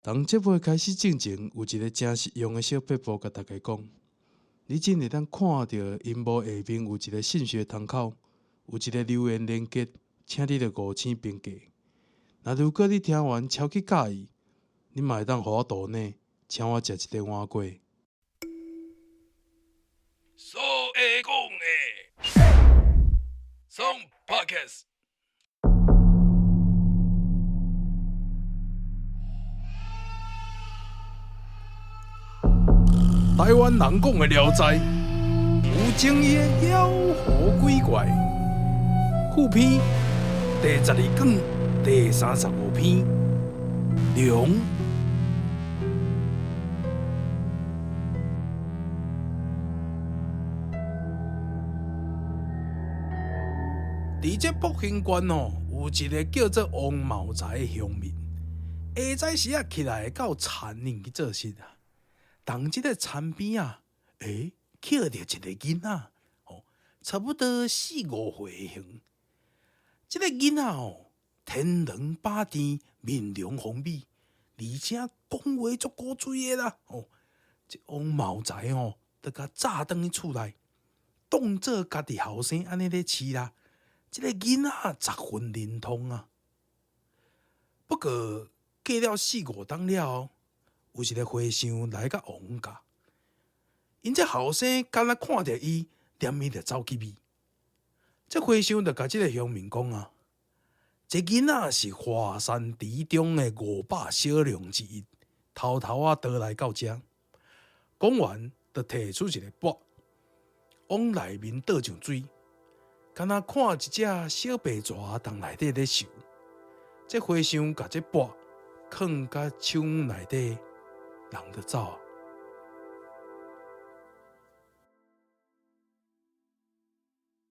佇節目開始進前，有一个誠實用的小撇步，共大家講。你只會當看著螢幕下面有一个信息窗口，有一个留言連結，請你著五星評價。若如果你聽完超級佮意，你嘛會當予我抖內，請我食一个碗粿。所會講的，爽 Podcast。台灣人講的聊齋，有爭議的妖魔鬼怪，副篇第12卷第35篇，龍。佇這福興縣吼，有一个叫做王茂才的鄉民，下早時仔起來到田裡去做事啊。佇這个田邊啊，欸，抾著一个囡仔，吼，差不多四五歲形。這个囡仔吼，天龍八甜，面容豐美，而且講話足古錐的啦，吼。這王茂才吼，就共紮轉去厝內，當做家己後生按呢咧飼啦。這个囡仔十分靈通啊。不過過了四五冬了後，有一个和尚來到王家，𪜶這後生敢若看著伊，連伊就走去覕。這和尚就共這个鄉民講啊：這囡仔是華山池中的500小龍之一，偷偷仔逃來到遮。講完，就提出一个缽，往內面倒上水，敢若看一隻小白蛇佇內底咧游。這和尚共這缽囥佇手內底，人就走。